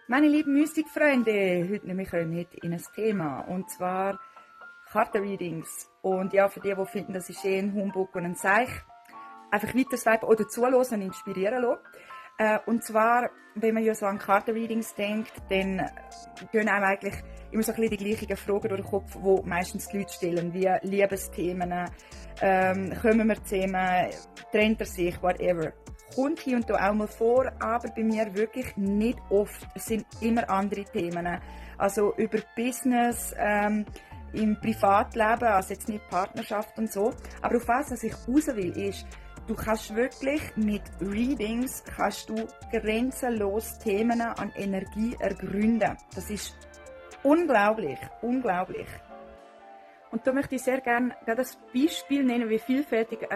Meine lieben Mystikfreunde, heute nehme ich euch mit in ein Thema, und zwar Kartenreadings. Und ja, für die finden, das ist ein Humbug und ein Seich, einfach weiter swipen oder zuhören und inspirieren lassen. Und zwar, wenn man ja so an Kartenreadings denkt, dann gehen einem eigentlich immer so ein bisschen die gleichen Fragen durch den Kopf, die meistens die Leute stellen, wie Liebesthemen, kommen wir zusammen, trennt er sich, whatever. Kommt hier und da auch mal vor, aber bei mir wirklich nicht oft. Es sind immer andere Themen. Also über Business, im Privatleben, also jetzt nicht Partnerschaft und so. Aber auf was ich raus will, ist, du kannst wirklich mit Readings grenzenlos Themen an Energie ergründen. Das ist unglaublich, unglaublich. Und da möchte ich sehr gerne das Beispiel nennen, wie vielfältig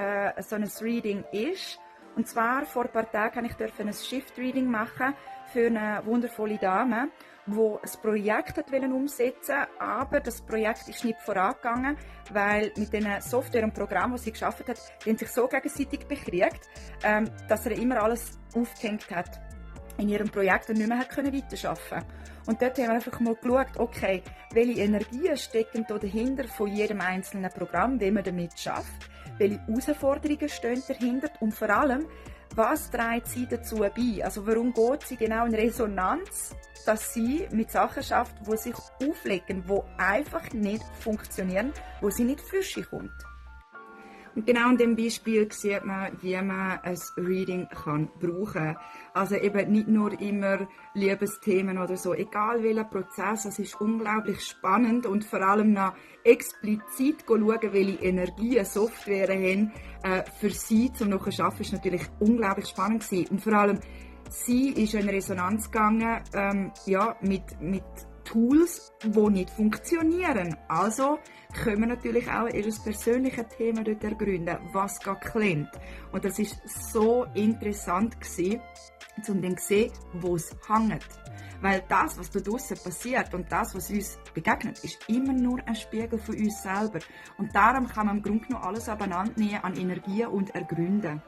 so ein Reading ist. Und zwar, vor ein paar Tagen durfte ich ein Shift-Reading machen für eine wundervolle Dame, die ein Projekt umsetzen wollte, aber das Projekt ist nicht vorangegangen, weil mit den Software und Programmen, die sie geschaffen hat, die haben sich so gegenseitig bekriegt, dass er immer alles aufgehängt hat in ihrem Projekt und nicht mehr weiterarbeiten konnte. Und dort haben wir einfach mal geschaut, okay, welche Energien stecken da dahinter von jedem einzelnen Programm, wie man damit schafft, welche Herausforderungen stehen dahinter und vor allem, was trägt sie dazu bei? Also warum geht sie genau in Resonanz, dass sie mit Sachen schafft, die sich auflegen, die einfach nicht funktionieren, wo sie nicht für sich kommt. Und genau in dem Beispiel sieht man, wie man ein Reading brauchen kann. Also eben nicht nur immer Liebesthemen oder so, egal welcher Prozess, es ist unglaublich spannend und vor allem noch explizit schauen, welche Energien Software haben für sie zum nachher zu arbeiten, ist natürlich unglaublich spannend gewesen. Und vor allem, sie ist in Resonanz gegangen mit Tools, die nicht funktionieren. Also können wir natürlich auch ihr persönliches Thema dort ergründen, was geht klemmt. Und das ist so interessant gewesen, um dann zu sehen, wo es hängt. Weil das, was da draussen passiert und das, was uns begegnet, ist immer nur ein Spiegel von uns selber. Und darum kann man im Grunde genommen alles aneinander nehmen an Energien und ergründen.